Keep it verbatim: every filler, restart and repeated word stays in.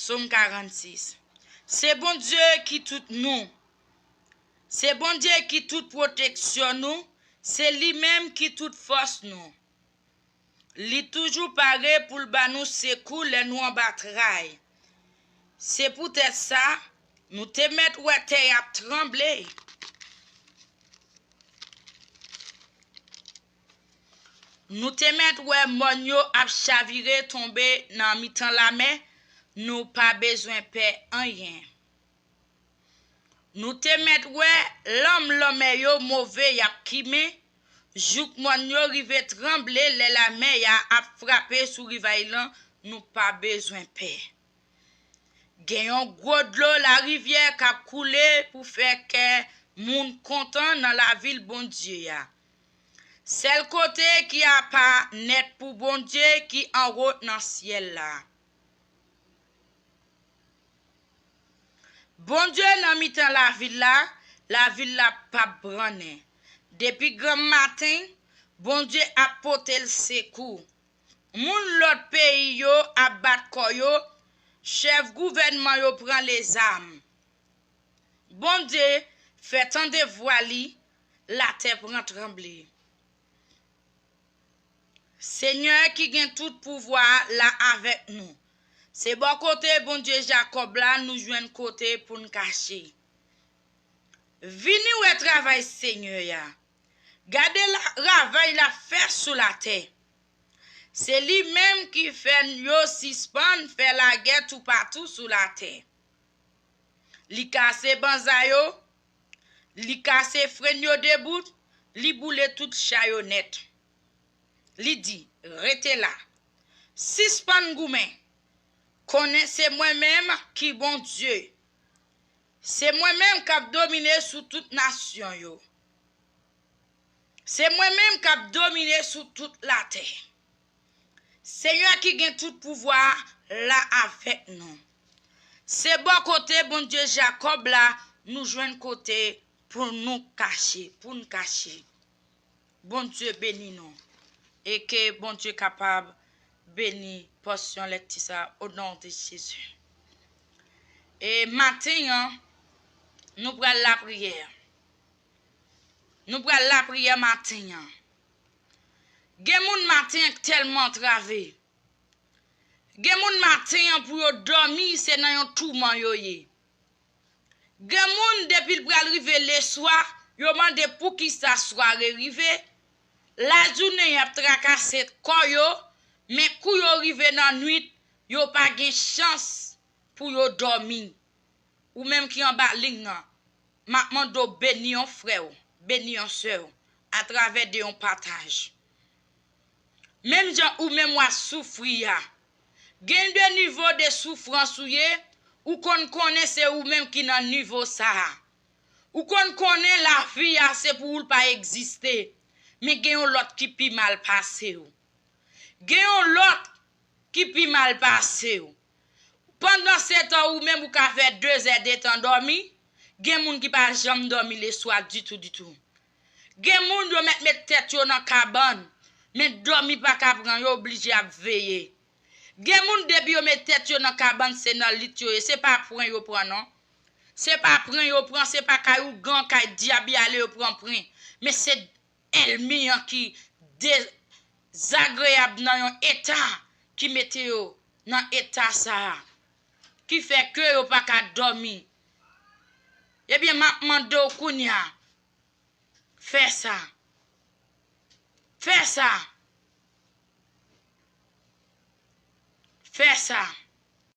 Sòm karannsis. Se Bondye ki tout nou. Se Bondye ki tout pwoteksyon nou. Se li menm ki tout fòs nou. Li toujou pare pou l ba nou sekou lè nou anba tray. Se poutèt sa, nou te mèt wè tè y ap tranble. Nou te mèt wè mòn yo ap chavire tonbe nan mitan lamè, nou pa bezwen pè anyen. Nou te mèt wè lanm lanmè yo move y ap kimen, jouk mòn yo rive tranble lè lamè a ap frape sou rivaj lan, nou pa bezwen pè. Gen yon gwo dlo larivyè k ap koule pou fè kè moun kontan nan lavil Bondye a. Sèl kote ki apa nèt pou Bondye ki anwo nan syèl la. Bondye nan mitan lavil la, lavil la p ap brannen. Depi granm maten, Bondye ap pote l sekou. Moun lòt peyi yo ap bat kò yo, chèf gouvènman yo pran lezam. Bondye fè tande vwa li, latè pran tranble. Senyè ki gen tout pouvwa a la avèk nou. Se bò kote Bondye Jakòb la nou jwenn kote pou n kache. Vini wè travay Senyè a. Gade la, ravay l ap fè sou latè. Se li menm ki fè yo sispann fè lagè toupatou sou latè. Li kase banza yo, li kase frenn yo debout, li boule tout cha yo nèt. Li di, rete la, sispann goumen, konnen se mwen menm ki Bondye. Se mwen menm k ap domine sou tout nasyon yo. Se mwen menm k ap domine sou tout latè. Senyè ki gen tout pouvwa a la avèk nou. Se bò kote Bondye Jakòb la nou jwenn kote pou nou kache, pou n kache. Bondye beni nou. E ke Bondye kapab beni pòsyon lèkti sa o non de Jezi. E maten an, nou pral lapriyè. Nou pral lapriyè maten an. Gen moun maten an k tèlman antrave. Gen moun maten an pou yo dòmi, se nan yon touman yo ye. Gen moun depi l pral rive leswa, yo mande poukisa sware rive. Lajounen y ap trakase kò yo, men kou yo rive nan nwit, yo pa gen chans pou yo dòmi. Ou menm ki anba liy nan, m ap mande w beni yon frè w, beni yon sè w, atravè de yon pataj. Menm jan ou menm w ap soufri a, gen de nivo de soufrans ou ye, ou konn konnen se ou menm ki nan nivo sa a. Ou konn konnen lavi a se pou ou l pa egziste, men gen yon lòt ki pi mal pase w. Gen yon lòt ki pi mal pase w. Pandansetan, ou menm ou ka fè de zè de tan dòmi, gen moun ki pa janm dòmi leswa ditou, ditou. Gen moun yo mèt met tèt yo nan kabann, men dòmi pa ka pran yo, oblije ap veye. Gen moun depi yo met tèt yo nan kabann, se nan lit yo ye, se pa pwen yo pran non. Se pa pwen yo pran, se pa kay ougan, kay dyab y ale yo pran pwen. Men se ènmi an ki dezagreyab nan yon eta ki mete yo nan eta sa a, ki fè ke yo pa ka dòmi. Ebyen, m ap mande w kounye a, fè sa. Fè sa. Fè sa.